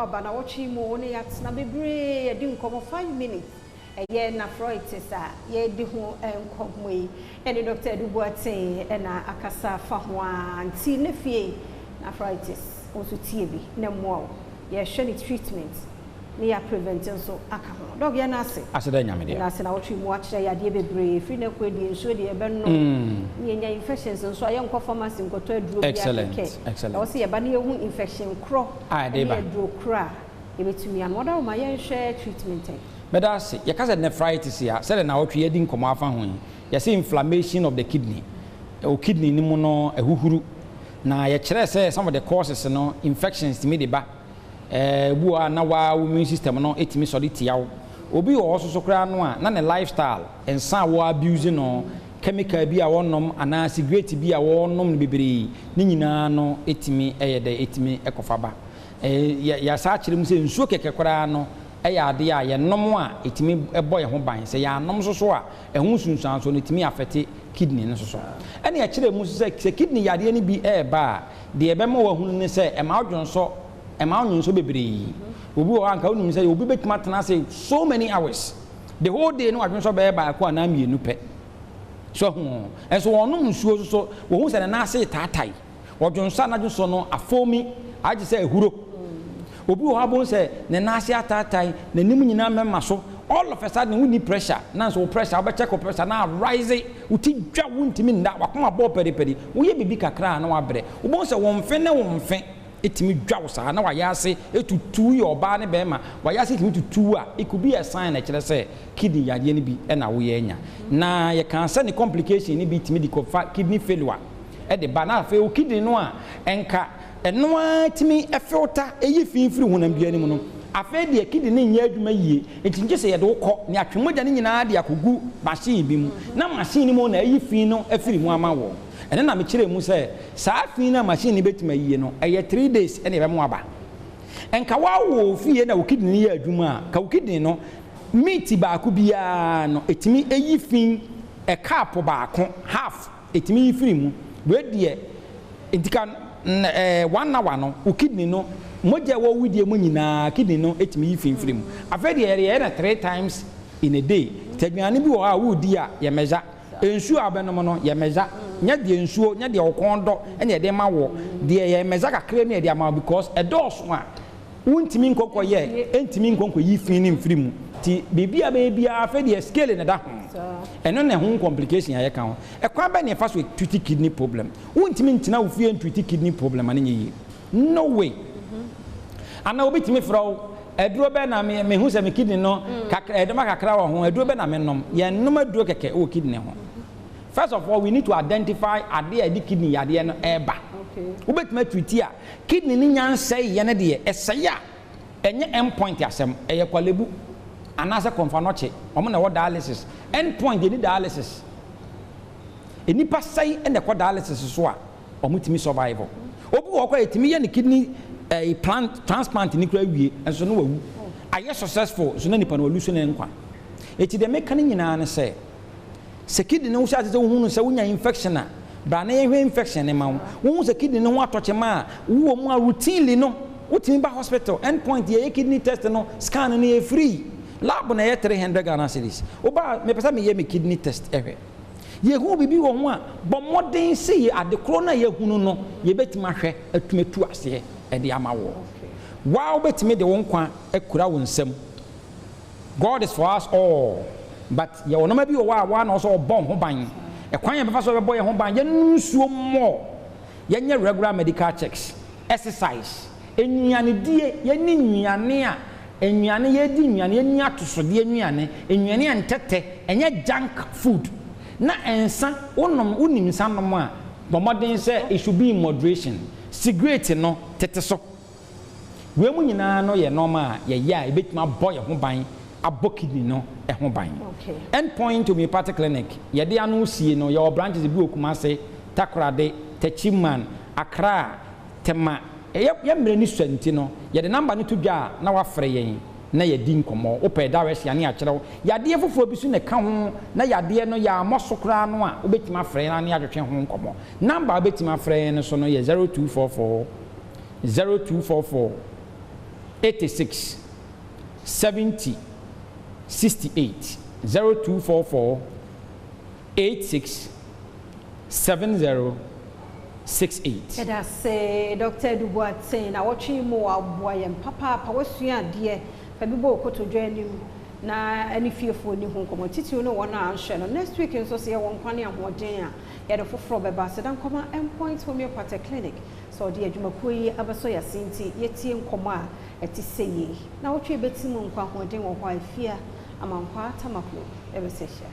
Akwaaba na wɔtwe mu ne yɛatena bebree yɛdi nkɔmmɔ 5 minutes. Ɛyɛ nephritis a yɛdi ho nkɔmmɔ yi ɛne Dr. Edu Boateng ɛna akasa fa ho a nti ne fie nephritis nso tie bi na mmoa wo. Yɛhwɛ ne treatment ne yɛ prevent nso aka ho. Doc, yɛn ase. Aseda Nyame deɛ. Yɛn ase na wɔtwe mu akyerɛ yɛ adeɛ bebree firi ne kɔ edi nsuo deɛ ɛbɛnom ne yɛnya infections nso a, yɛnkɔ pharmacy nkɔtɔ aduro bi akɛkɛ. Ɛwɔ sɛ yɛba ne yɛhu infection korɔ A ɛde ba. Ne aduro korɔ a yɛbɛtumi ano. Ɔda wo ma yɛnhwɛ treatment ɛ. Mɛda ase. Yɛka sɛ nephritis a, sɛdeɛ na wɔtwe yɛdi nkɔmmɔ afa ho yi, yɛsɛ inflammation of the kidney. Ɛwɔ kidney no mu no ɛhuhuru na yɛkyerɛ sɛ some of the causes no, infections tumi de ba. Ebi wɔ hɔ a na waa wo immune system no ɛtumi sɔre tia wo. Obi wɔ hɔ soso koraa no a na ne lifestyle, nsa a wɔ abuse no, chemical bi a wɔnom anaa cigarette bi a wɔnom no bebree ne nyinaa no ɛtumi ɛyɛ dɛ ɛtumi ɛkɔfa ba. Yɛasa akyerɛ mu sɛ nsuo kɛkɛ koraa no ɛyɛ adeɛ a yɛnom a ɛtumi ɛbɔ yɛn ho ban. Sɛ yɛanom nso so a, ɛho nsunsuansoɔ no ɛtumi affect kidney no nso so. Ɛne ɛkyerɛ mu sɛ kidney yadeɛ no bi ɛɛba a, deɛ ɛbɛma wahunu ne sɛ ɛma wodwonsɔ, ɛma wonwonsɔ bebree. Obi wɔ hɔ a nka wonim sɛ obi bɛtumi atena ase so many hours, the whole day no wadwonsɔ bɛyɛ baako anaa mmienu pɛ so ho. Ɛnso wɔnom nsuo nso so, wɔhu sɛ ne nan ase taatae, wɔdwonsɔ anadwo so no afoomi agye sɛ ehuro. Obi wɔ hɔ abɔn sɛ ne nan ase ataatae, n'anim nyinaa mɛma so. All of a sudden wonni pressure na nso wo pressure, wobɛkyɛ wo pressure na arise, wo ti dwa, wontumi nda, wakoma bɔɔ pɛripɛri, woyɛ biribi kakra a na wabrɛ. Wobɛhu sɛ wɔn mfe ne wɔn mfe ɛtumi dwa wo saa na wayɛ ase ɛtutu. Yɛ ɔbaa ne bɛrima wayɛ ase tumi tutu a, it could be a sign na ɛkyerɛ sɛ kidney yadeɛ no bi ɛna woyɛ anya. Na yɛka sɛ ne complication no bi tumi de kɔfa kidney failure ɛde ba. Na afei wo kidney no a ɛnka ɛno ara tumi ɛfilter ɛyi fi firi honam dua no mu no, afei deɛ kidney no nyɛ adwuma yie. Nti ngye sɛ yɛde wo kɔ ne atwe mogya no nyinaa de akɔgu machine bi mu na machine no mu na ɛyi fi no afiri mu ama wɔ. Ɛno na mekyerɛ mu sɛ saa fi no a machine no bɛtumi ayie no, ɛyɛ 3 days ɛna ɛbɛmo aba. Nka wawo fie na wo kidney no yɛ adwuma a, ka wo kidney no meat baako biara no ɛtumi ɛyi fi ɛcup baako half ɛtumi yi firi mu. Wei deɛ nti ka 1 hour no, wo kidney no mogya ɛwɔ widie mu nyinaa, kidney no ɛtumi yi fi firi mu. Afei deɛ yɛde yɛyɛ no three times in a day. Sɛ aduane bi wɔ hɔ a wodi a, yɛmɛgya nsuo a wobɛnom no, yɛmɛgya nyɛ deɛ nsuo nyɛ deɛ ɔkɔn dɔ ɛna yɛde ma wɔ deɛ yɛmɛgya kakra ne yɛde ama wo, because ɛdɔɔso a wontumi nkɔkɔ yɛ, ɛntumi nkɔnkɔ yi fi ne mfiri mu. Nti biribi a bɛyɛ biara, afei deɛ scale ne da ho, ɛno na ɛho complication a yɛka ho. Ɛkwan bɛ ne ɛfa so treat kidney problem? Wontumi ntena wo fie ntreat kidney problem a ne nyɛ yie, no way. Ana obi tumi frɛ wo, aduro bɛ na me mehu sɛ me kidney no kakra ɛdɔm kakra wɔ ho, aduro bɛ na me nom? Yɛn nom aduro kɛkɛ wɔ kidney ho. First of all, we need to identify adeɛ a yɛde kidney yadeɛ no ɛɛba. Wobɛtumi atreat a kidney no nyansɛe yɛ no deɛ ɛsɛe a, ɛnyɛ end point asɛm. Ɛyɛ Korle Bu anaasɛ Komfo Anokye, wɔn na ɛwɔ dialysis. End point yɛ ni dialysis. Nipa sɛe ɛna ɛkɔ dialysis so a wɔn tumi survive. Obi wɔ hɔ kɔ yɛtumi yɛ ne kidney plant transplant ne kura wie nso no wawu. Ayɛ successful so na nipa no walu so ne nkwa. Eti deɛ meka ne nyinaa ne sɛ kidney no wohyɛ ase sɛ wohunu sɛ wonya infection a, bra na yɛhwɛ infection ne ma wo. Wohu sɛ kidney no ho atɔkyema a wowɔ mu a, routinely no wotumi ba hospital, end point yɛyɛ kidney test no, scan no yɛ free, lab na ɛyɛ 300 Ghana cedis. Woba, mepɛ sɛ meyɛ me kidney test ɛhwɛ, yɛhu biribi wɔ ho a, bɔ mmɔden sɛ yɛ ade korɔ no a yɛhunu no yɛbɛtumi ahwɛ atumi atu aseɛ ɛde ama wɔ waa. Wobɛtumi de wo nkwa akura wo nsam. God is for us all, but yɛwɔ nneɛma bi wɔ hɔ a waa na ɔsɛ ɔbɔ ho ban. Ɛkwan yɛn bɛfa so bɛbɔ yɛn ho ban: yɛnum nsuo mmɔ, yɛnyɛ regular medical checks, exercise, nnuanedie, yɛni nnuane a nnuane yɛdi, nnuane yɛni atosodeɛ, nnuane a ntɛtɛ ɛnyɛ junk food. Na nsa wonom, wonim nsa nom a, bɔ mmɔden sɛ it should be in moderation. Cigarette no tete so. Wei mu nyinaa no yɛ nneɛma a yɛyɛ a yɛbɛtumi abɔ yɛn ho ban, abɔ kidney no ho ban. End Point Homeopathic Clinic, yɛde ano sie no, yɛwɔ branches bi wɔ Kumase, Takoradi, Techiman, Accra, Tema. Yɛ mmerɛ ni sua nti no, yɛde number no to dwa a na wafrɛ yɛn na yɛdi nkɔmmɔ. Wopɛ direction ne akyerɛw yadeɛ foforɔ bi so na ɛka ho na yadeɛ no yɛamɔ so koraa no a, wobɛtumi afrɛ yɛn na yɛatwetwe ho nkɔmmɔ. Number a wobɛtumi afrɛ yɛn no so no yɛ 0244 0244. 86 70 68. 0244 86 70 68. Yɛda ase, Dr. Edu Boateng, na wɔtwe mu aboa yɛn papaapa. Wasua adeɛ fa bi bɔ okotodwe anim na ɛne fiefoɔ ni ho nkɔmmɔ titiriw no wɔn a anhwɛ no. Next week nso, sɛ yɛwɔ nkwa ne ahoɔden a, yɛde foforɔ bɛba. Sɛda nkɔma Endpoint Homeopathic Clinic sɛ ɔde adwumakuo yi abɛsɔ yɛase, nti yɛtie nkɔmmɔ a ɛte sɛ yie na wɔtwe bɛti mu nkwa ahoɔden wɔ hɔ a, efia Amankwa Tamaklo ɛbɛsɛ hyia.